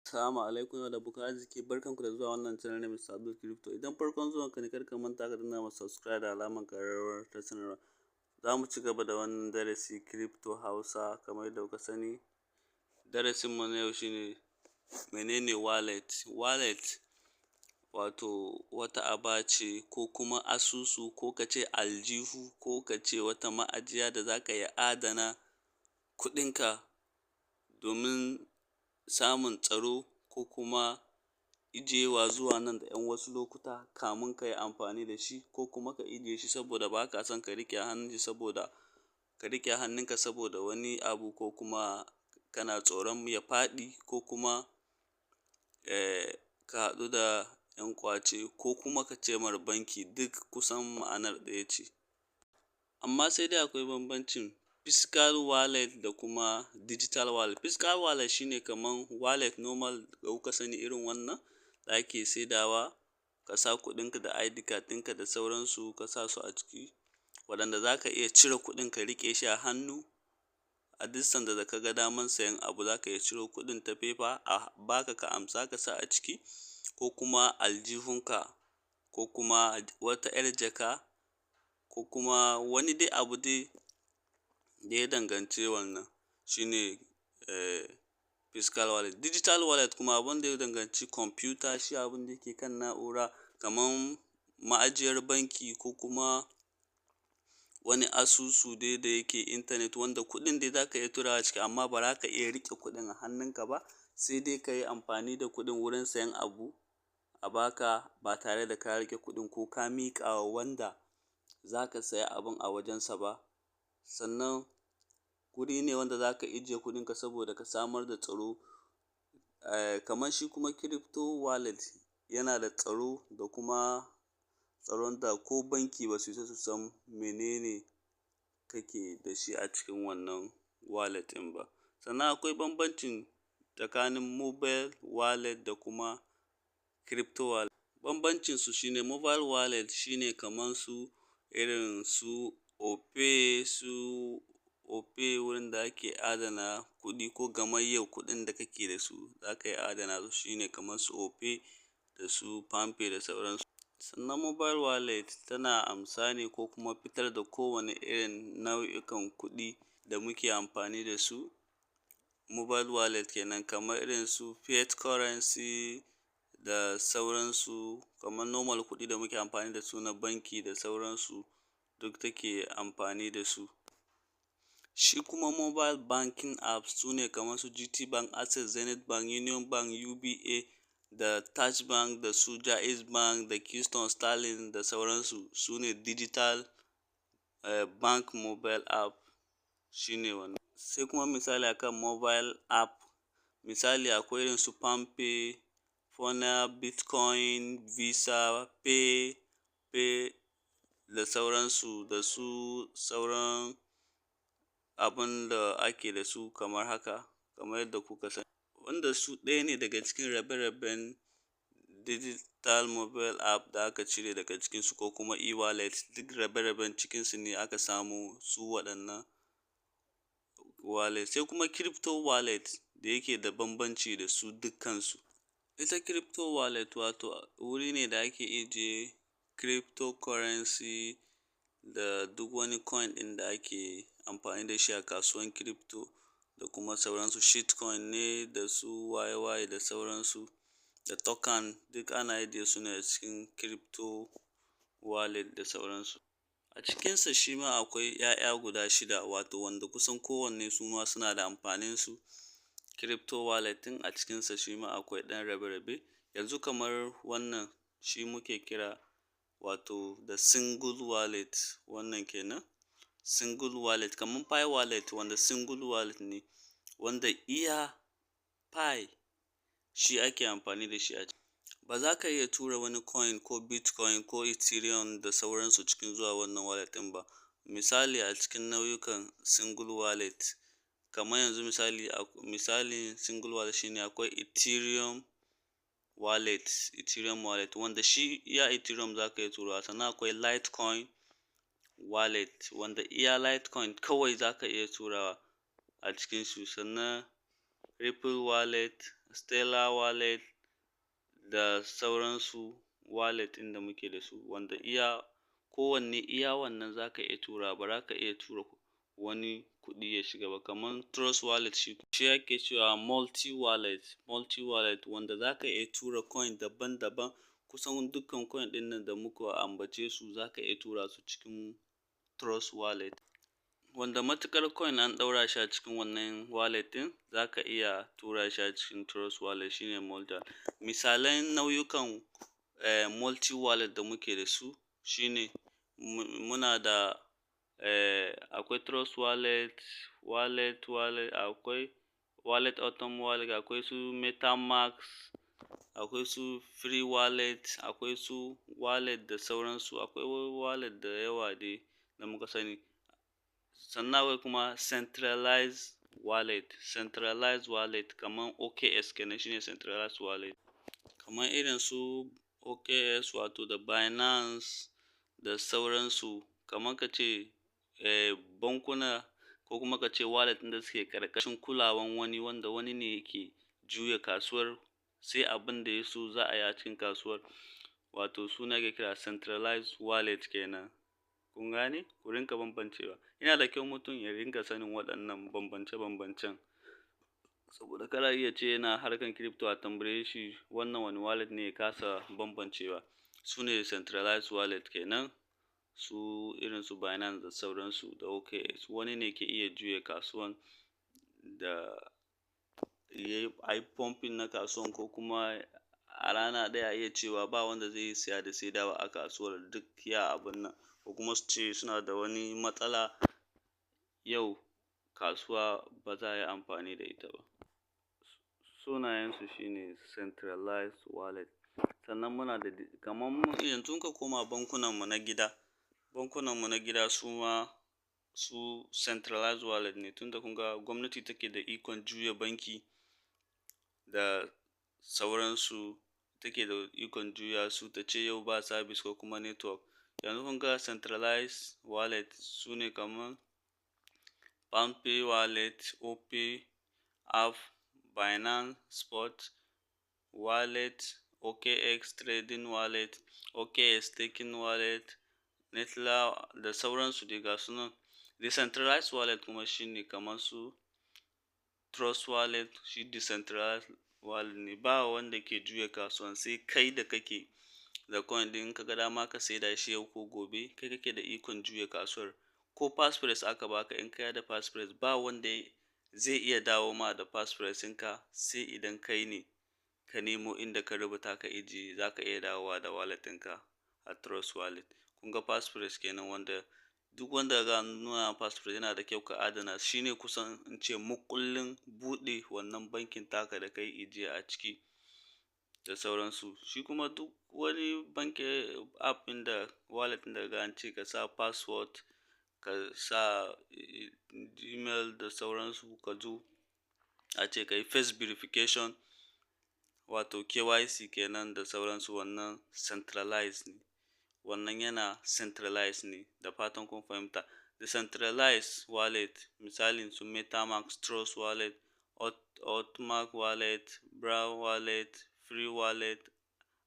Assalamu alaikum da abokan arziki, barkanku da zuwa wannan channel na Mr. Abdul Crypto. Idan farkon zuwan ka ne, kar ka manta ka danna ma subscribe da alamar ƙararrawar ta sanarwa. Za mu ci gaba da wannan darasi Crypto Hausa kamar yadda kuka sani. Darasin mu na yau shine menene wallet? Wallet wato wata aba ce ko kuma asusu, ko ka ce aljihu, ko ka ce wata ma'ajiya da za ka iya adana kuɗinka domin samun tsaro ko kuma ijiyewa zuwa nan da ‘yan wasu lokuta kamun ka yi amfani da shi, ko kuma ka ijiye shi saboda ba ka son ka riƙe a hannun shi, saboda ka riƙe a hannunka saboda wani abu, ko kuma kana tsoron ya faɗi, ko kuma ka haɗu da ‘yan ƙwace, ko kuma ka ce mar banki, duk kusan ma'anar ɗaya ce. Amma sai dai akwai bambancin physical wallet da kuma digital wallet. Physical wallet shine kaman wallet normal da kuka sani, irin wannan da ake saidawa, ka sa kuɗinka da ID card ɗinka da sauransu, ka sa su a ciki, waɗanda za ka iya cire kuɗin ka riƙe shi a hannu. A duk sanda da ka ga daman sayan abu, za ka iya ciro kuɗin ta paper a baka, ka amsa, ka sa a ciki, ko kuma aljihunka, ko kuma wata ‘yar jaka, ko kuma wani dai abu dai da ya danganci wannan, shine physical wallet. Digital wallet kuma abun da ya danganci kwamfuta, shi abun da yake kan na'ura, kaman ma'ajiyar banki ko kuma wani asusu dai da yake intanet, wanda kuɗin dai za ka iya turawa ciki amma ba za ka iya riƙe kuɗin a hannunka ba, sai dai ka yi amfani da kuɗin wurin sayan abu a baka ba tare da ka riƙe kuɗin ko ka miƙa wa wanda za ka saya abun a wajensa ba. Sannan wuri ne wanda za ka ijiye kuɗinka saboda ka samar da tsaro. Kamar shi kuma crypto wallet yana da tsaro da kuma tsaron da ko banki ba su isa su san menene kake da shi a cikin wannan wallet ɗin ba. Sannan akwai bambancin tsakanin mobile wallet da kuma crypto wallet. Bambancin su shine mobile wallet shine kaman su irin su Opay, su Opay, wurin da ake adana kuɗi ko gamayyar kuɗin da kake da su za ka iya adana su, shine kamar su Opay da su Palmpay da sauransu. Sannan mobile wallet tana amsa ne ko kuma fitar da kowane irin nau'ikan kuɗi da muke amfani da su. Mobile wallet kenan, kamar irin su fiat currency da sauransu, kamar normal kuɗi da muke amfani da su na banki da sauransu, duk take amfani da su. Shi kuma mobile banking apps su ne kamar su GT Bank, Access, Zenith Bank, Union Bank, UBA da Taj Bank da su Jaiz Bank da Keystone, Sterling da sauransu. Su ne digital bank mobile app, shine wannan. Sai kuma misali akan mobile app, misali akwai irin su Palmpay, Fona, Bitcoin, Visa, Pay, Pay da sauransu, da su sauran abun da ake da su kamar haka, kamar yadda kuka sani. Wanda su ɗaya ne daga cikin rabe-raben digital mobile app da aka cire daga cikinsu, ko kuma e-wallet, duk rabe-raben cikinsu ne aka samu su waɗannan wallet. Sai kuma crypto wallet da yake da bambanci da su dukkansu. Ita crypto wallet wato wuri ne da ake ijiye cryptocurrency da duk wani coin ɗin da ake amfani da shi a kasuwan crypto da kuma sauransu. Shitcoin ne da su waye-waye da sauransu da token, duk ana ajiye su ne a cikin crypto wallet da sauransu. A cikinsa shi ma akwai ‘ya'ya guda shida, wato wanda kusan kowanne su ma suna da amfaninsu. Crypto wallet ɗin, a cikinsa shi ma akwai ɗan rabe-rabe. Yanzu kamar wannan shi muke kira wato da single wallet, wannan kenan. Single wallet kamar Pi Wallet, wanda single wallet ne, wanda iya Pi shi ake amfani da shi a ciki. Ba za ka iya tura wani coin ko Bitcoin ko Ethereum da sauransu cikin zuwa wannan wallet ɗin ba. Misali, a cikin nau'ikan single wallet, kamar yanzu misali, misalin single wallet shine akwai Ethereum wallet, Ethereum wallet, wanda shi iya Ethereum za ka iya turawa. Sannan akwai Litecoin wallet, wanda iya Litecoin kawai za ka iya turawa a cikinsu. Sannan Ripple wallet Stellar Wallet da sauransu wallet ɗin da muke da su, wanda iya kowanne iya wannan za ka iya turawa, ba za ka iya tura wani kuɗi ya shiga ba. Kaman Trust Wallet, shi ake cewa multi wallet, wanda za ka iya tura coin daban-daban. Kusan dukkan coin ɗin nan da muka ambace su, za ka iya tura su cikin Trust Wallet. Wanda matuƙar coin an ɗaura shi a cikin wannan wallet ɗin, za ka iya tura shi a cikin Trust Wallet, shine multi. Misalan nau'ukan multi wallet da muke da su shine muna da akwai Trust Wallet, akwai Wallet Atom Wallet, akwai su MetaMask, akwai su Free Wallet, akwai su wallet da sauransu. Akwai wallet da yawa dai da muka sani. Sannan akwai kuma centralized wallet kaman OKX kenan, shine centralized wallet. Kaman irin su OKX wato da Binance da sauransu, kaman ka ce bankuna ko kuma ka ce wallet ɗin da suke ƙarƙashin kulawan wani, wanda wani ne yake juya kasuwar, sai abin da ya so za a yi a cikin kasuwar. Wato su ne ake kira centralized wallet kenan. Kun gane? Ku rinƙa bambancewa. Yana da kyau mutum ya rinƙa sanin waɗannan bambance-bambancen. Saboda kar a iya ce yana harkar crypto a tambaye shi wannan wane wallet ne, ya kasa bambancewa. Su ne centralized wallet kenan, su irin su Binance da sauransu da OKX. Wani ne ke iya juya kasuwan da yayi ayi pumping na kasuwan, ko kuma a rana ɗaya a iya cewa ba wanda zai yi siya da saidawa a kasuwar duk ya abun nan, ko kuma su ce suna da wani matsala, yau kasuwa ba za a yi amfani da ita ba. Sunayensu shine centralized wallet. Sannan muna da kaman yanzu ka koma bankunan mu na gida, bankunan mu na gida su ma su centralized wallet ne, tunda kun ga gwamnati take da ikon juya banki da sauransu, take da ikon juya su ta ce yau ba service ko kuma network. Yanzu kun ga centralized wallet su ne kaman PalmPay Wallet, Opay app, Binance Spot Wallet, OKX Trading Wallet, OKX Staking Wallet, Neteller da sauransu dai ga su nan. Decentralized wallet kuma shine kamar su Trust Wallet, shi decentralized wallet ne, ba wanda ke juya kasuwan sai kai da kake da coin ɗin. In ka ga dama ka saida shi yau ko gobe, kai kake da ikon juya kasuwar. Ko passphrase aka baka, in ka yarda passphrase, ba wanda zai iya dawo ma da passphrase ɗinka, sai idan kai ne ka nemo inda ka rubuta ka ajiye, za ka iya dawowa da wallet ɗinka a Trust Wallet. Kun ga passphrase kenan, wanda duk wanda ka ga nuna passphrase, yana da kyau ka adana. Shi ne kusan in ce makullin buɗe wannan bankin taka da ka yi ajiya a ciki da sauransu. Shi kuma duk wani banki app ɗin da wallet ɗin da kaga an ce ka sa password, ka sa email da sauransu, ka zo a ce ka yi face verification wato KYC kenan da sauransu, wannan centralized ne. Wannan yana centralized ne, da fatan kun fahimta. Decentralized wallet misalin su MetaMask, Trust Wallet, Hotmart Wallet, Brown Wallet, Free Wallet,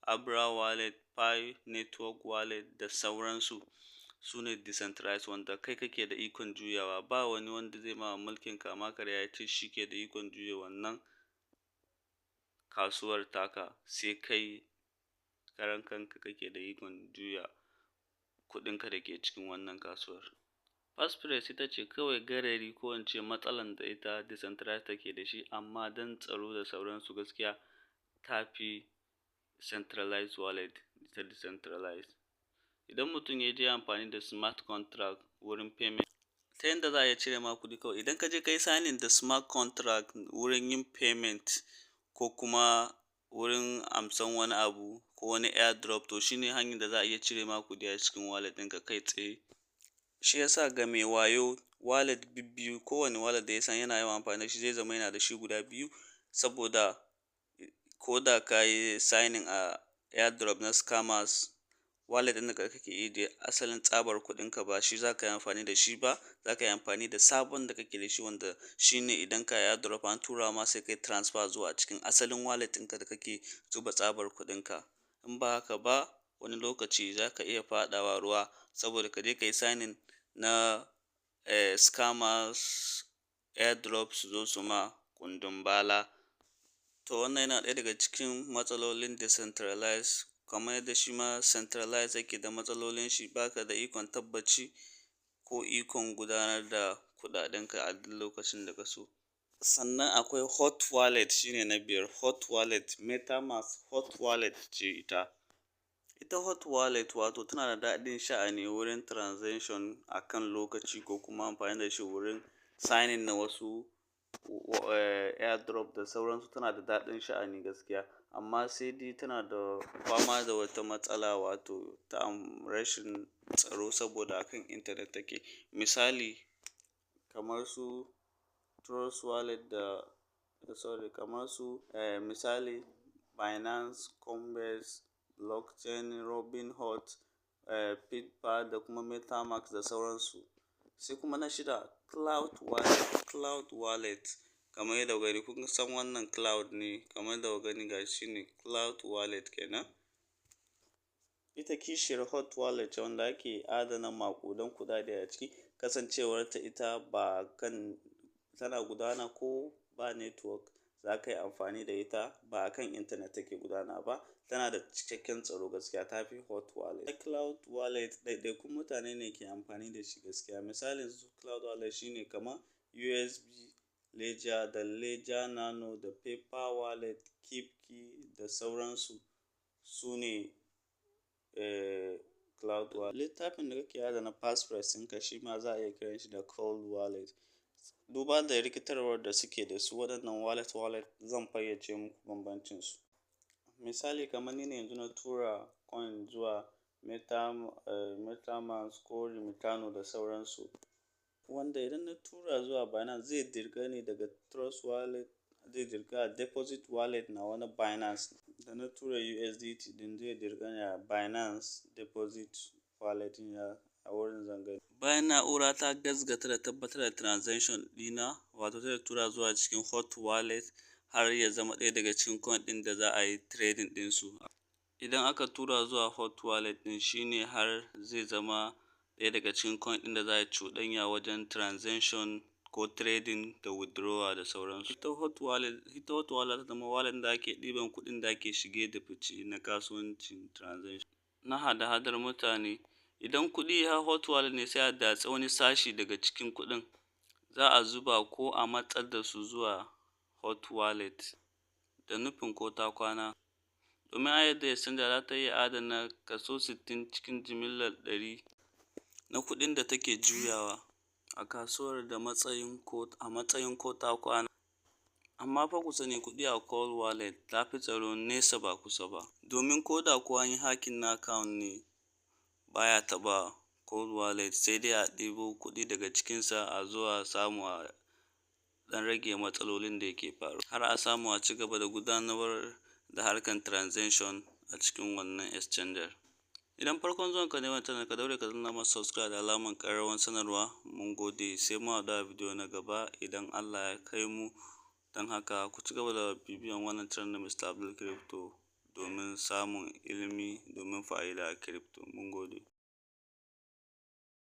Abra Wallet, Pi Network Wallet da sauransu, su ne decentralized, wanda kai kake da ikon juyawa. Ba wani wanda zai ma mulkin kama karya ya ce shi ke da ikon juya wannan kasuwar taka, sai kai karan kanka kake da ikon juya kuɗinka da ke cikin wannan kasuwar. Passphrase ita ce kawai garari ko in ce matsalan da ita decentralized take da shi, amma don tsaro da sauransu, gaskiya ta fi centralized wallet ita decentralized. Idan mutum ya je amfani da smart contract wurin payment, ta yanda za a iya cire ma kuɗi kawai idan ka je ka yi signing da smart contract wurin yin payment ko kuma wurin amsan wani abu ko wani airdrop, to shine hanyar da za a iya cire ma kuɗi a cikin wallet ɗinka kai tsaye. Shi yasa ga mai wayo, wallet bibbiyu, kowane wallet da ya san yana yawan amfani da shi, zai zama yana da shi guda biyu, saboda ko da ka yi signing a airdrop na scammers Wallet ɗin da kake ajiye asalin tsabar kuɗinka ba shi za ka yi amfani da shi ba, za ka yi amfani da sabon da kake da shi, wanda shi ne idan ka airdrop an tura ma, sai kai transfer zuwa cikin asalin wallet ɗinka da kake zuba tsabar kuɗinka. In ba haka ba, wani lokaci za ka iya faɗawa ruwa saboda ka je ka yi signing na scammers airdrop, su zo su ma kundin bala. To, wannan yana ɗaya daga cikin matsalolin decentralized, kamar yadda shi ma centralized yake da matsalolin shi: baka da ikon tabbaci ko ikon gudanar da kuɗaɗenka a duk lokacin da ka so. Sannan akwai hot wallet, shine na biyar. Hot wallet, MetaMask hot wallet ce ita. Ita hot wallet wato tana da daɗin sha'ani wurin transaction a kan lokaci, ko kuma amfani da shi wurin signing na wasu airdrop da sauransu. Tana da daɗin sha'ani gaskiya, amma sai dai tana da fama da wata matsala, wato ta rashin tsaro, saboda akan intanet take. Misali kamar su Trust Wallet da, sorry, kamar su misali Binance, Coinbase, Blockchain, Robinhood, PayPal da kuma MetaMask da sauransu. Sai kuma na shida, Cloud Wallet. Cloud Wallet, kamar yadda kuka gani, kun san wannan cloud ne, kamar yadda kuka gani, gashi shine Cloud Wallet kenan. Ita kishiyar hot wallet ce wanda ake adana maƙudan kuɗaɗe a ciki. Kasancewarta ita ba kan tana gudana ko ba network, za ka yi amfani da ita, ba a kan intanet take gudana ba. Tana da cikakken tsaro gaskiya, ta fi hot wallet. Cloud wallet ɗaiɗaikun mutane ne ke amfani da shi gaskiya. Misalin su cloud wallet shine kamar USB Ledger da Ledger Nano da Paper Wallet, KeepKey da sauransu, su ne cloud wallet. Littafin da kake adana passphrase ɗinka, shi ma za a iya kiranshi da cold wallet. Duba da rikitarwar da suke da su waɗannan wallet wallet, zan fayyace muku bambancinsu. Misali, kamar ni ne yanzu na tura coin zuwa MetaMask ko Remitano da sauransu. Wanda idan na tura zuwa Binance, zai dirga ne daga Trust Wallet, zai dirga deposit wallet nawa na Binance. Da na tura USDT ɗin, zai dirga ne a Binance deposit wallet ɗina, a wurin zan gani. Bayan na'ura ta gasgata da tabbatar da transaction ɗina, wato zai tura zuwa cikin hot wallet har ya zama ɗaya daga cikin coin ɗin da za a yi trading ɗinsu. Idan aka tura zuwa hot wallet ɗin, shine har zai zama ɗaya daga cikin coin ɗin da za a yi cuɗanya wajen transaction ko trading da withdrawal da sauransu. Ita hot wallet ta zama wallet da ake ɗiban kuɗin da ake shige da fice na kasuwancin transaction na hada-hadar mutane. Idan kuɗi ya hot wallet ne, sai a datse wani sashi daga cikin kuɗin, za a zuba ko a matsar da su zuwa hot wallet da nufin ko ta kwana. Domin a yadda exchanger za ta iya adana kaso 60 cikin jimillar 100 na kuɗin da take juyawa a kasuwar da matsayin ko a matsayin ko ta kwana. Amma fa ku sani, kuɗi a cold wallet ta fi tsaro nesa ba kusa ba. Domin ko da kuwa an yi hacking na account ne, baya taɓa cold wallet, sai dai a ɗebo kuɗi daga cikinsa a zo a samu a ɗan rage matsalolin da yake faruwa, har a samu a ci gaba da gudanar da harkar transaction a cikin wannan exchanger. Idan farkon zuwan ka ne wannan channel, ka daure ka danna mana subscribe da alamar ƙararrawar sanarwa. Mun gode, sai mu haɗu a bidiyo na gaba idan Allah ya kai mu. Don haka ku ci gaba da bibiyan wannan channel na Mr. Abdul Crypto domin samun ilimi, domin fa'ida a crypto. Mun gode.